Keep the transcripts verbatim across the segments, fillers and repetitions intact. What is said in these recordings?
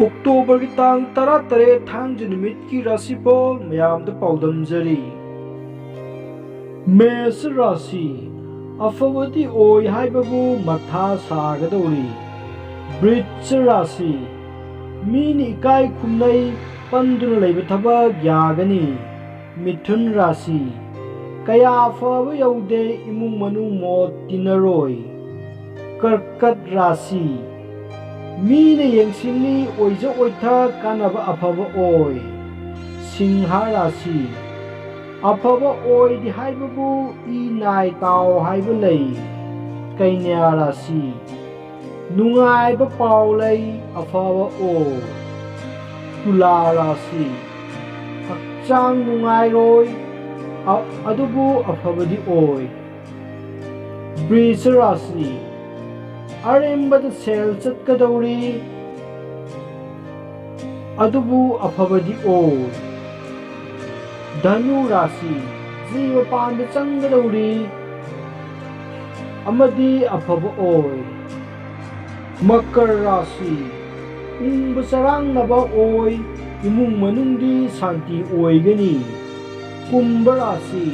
ꯑꯣꯛꯇꯣꯕꯔꯒꯤ ꯇꯥꯡ ꯇꯔꯥꯇꯔꯦꯠ ꯊꯥꯡꯖ ꯅꯨꯃꯤꯠꯀꯤ ꯔꯥꯁꯤꯐꯣꯜ ꯃꯌꯥꯝꯗ ꯄꯥꯎꯗꯝꯖꯔꯤ꯫ ꯃꯦꯁ ꯔꯥꯁꯤ, ꯑꯐꯕꯗꯤ ꯑꯣꯏ ꯍꯥꯏꯕꯕꯨ ꯃꯊꯥ ꯁꯥꯒꯗꯧꯔꯤ꯫ ꯕ꯭ꯔꯤꯠꯁ ꯔꯥꯁꯤ, ꯃꯤꯅ ꯏꯀꯥꯏ ꯈꯨꯝꯅꯩ, ꯄꯟꯗꯨꯅ ꯂꯩꯕ ꯊꯕꯛ ꯌꯥꯒꯅꯤ꯫ ꯃꯤꯊꯨꯟ ꯔꯥꯁꯤ, ꯀꯌꯥ ꯐꯕ ꯌꯧꯗꯦ, ꯏꯃꯨꯡ ꯃꯅꯨꯡ ꯃꯣꯠ ꯇꯤꯟꯅꯔꯣꯏ꯫ ꯀꯔꯀꯠ ꯔꯥꯁꯤ, ꯃꯤꯅ ꯌꯦꯡꯁꯤꯜꯂꯤ, ꯑꯣꯏꯖ ꯑꯣꯏꯊ ꯀꯥꯟꯅꯕ ꯑꯐꯕ ꯑꯣꯏ꯫ ꯁꯤꯡꯍ ꯔꯥꯁꯤ, ꯑꯐꯕ ꯑꯣꯏꯗꯦ ꯍꯥꯏꯕꯕꯨ ꯏ ꯅꯥꯏ ꯇꯥꯎ ꯍꯥꯏꯕ ꯂꯩ꯫ ꯀꯩꯅ꯭ꯌꯥ ꯔꯥꯁꯤ, ꯅꯨꯡꯉꯥꯏꯕ ꯄꯥꯎ ꯂꯩ, ꯑꯐꯕ ꯑꯣꯏ꯫ ꯇꯨꯂꯥ ꯔꯥꯁꯤ, ꯍꯛꯆꯥꯡ ꯅꯨꯡꯉꯥꯏꯔꯣꯏ, ꯑ-, ꯑꯗꯨꯕꯨ ꯑꯐꯕꯗꯤ ꯑꯣꯏ꯫ ꯕ꯭ꯔꯤꯁ ꯔꯥꯁꯤ, ꯑꯔꯦꯝꯕꯗ ꯁꯦꯜ ꯆꯠꯀꯗꯧꯔꯤ, ꯑꯗꯨꯕꯨ ꯑꯐꯕꯗꯤ ꯑꯣꯏ꯫ ꯙꯅꯨ ꯔꯥꯁꯤ, ꯖꯤꯕ ꯄꯥꯟꯕ ꯆꯪꯒꯗꯧꯔꯤ ꯑꯃꯗꯤ ꯑꯐꯕ ꯑꯣꯏ꯫ ꯃꯀꯔ ꯔꯥꯁꯤ, ꯎꯪꯕ ꯆꯔꯥꯡꯅꯕ ꯑꯣꯏ, ꯏꯃꯨꯡ ꯃꯅꯨꯡꯗꯤ ꯁꯥꯟꯇꯤ ꯑꯣꯏꯒꯅꯤ꯫ ꯀꯨꯝꯚ ꯔꯥꯁꯤ,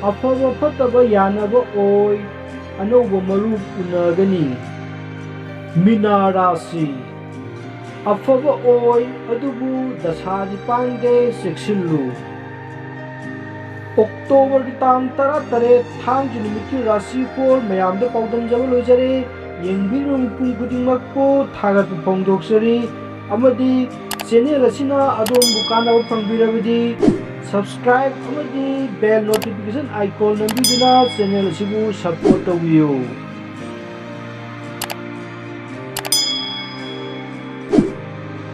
ꯑꯐꯕ ꯐꯠꯇꯕ ꯌꯥꯅꯕ ꯑꯣꯏ, ꯑꯅꯧꯕ ꯃꯔꯨꯞ ꯎꯅꯒꯅꯤ꯫ ꯃꯤꯅꯥ ꯔꯥꯁꯤ, ꯑꯐꯕ ꯑꯣꯏ, ꯑꯗꯨꯕꯨ ꯗꯁꯥꯗꯤ ꯄꯥꯡꯗꯦ, ꯆꯦꯛꯁꯤꯜꯂꯨ꯫ ꯑꯣꯛꯇꯣꯕꯔꯒꯤ ꯇꯥꯡ ꯇꯔꯥꯇꯔꯦꯠ ꯊꯥꯡꯖ ꯅꯨꯃꯤꯠꯀꯤ ꯔꯥꯁꯤ ꯐꯣꯜ ꯃꯌꯥꯝꯗ ꯄꯥꯎꯗꯝꯖꯕ ꯂꯣꯏꯖꯔꯦ꯫ ꯌꯦꯡꯕꯤꯔꯤꯕ ꯃꯤꯄꯨꯝ ꯈꯨꯗꯤꯡꯃꯛꯄꯨ ꯊꯥꯒꯠꯄ ꯐꯣꯡꯗꯣꯛꯆꯔꯤ, ꯑꯃꯗꯤ ꯆꯦꯅꯦꯜ ꯑꯁꯤꯅ ꯑꯗꯣꯝꯕꯨ ꯀꯥꯟꯅꯕ ꯐꯪꯕꯤꯔꯕꯗꯤ subscribe ꯑꯃꯗꯤ bell notification icon ꯅꯝꯕꯤꯗꯨꯅ ꯆꯦꯅꯦꯜ ꯑꯁꯤꯕꯨ support ꯇꯧꯕꯤꯌꯨ꯫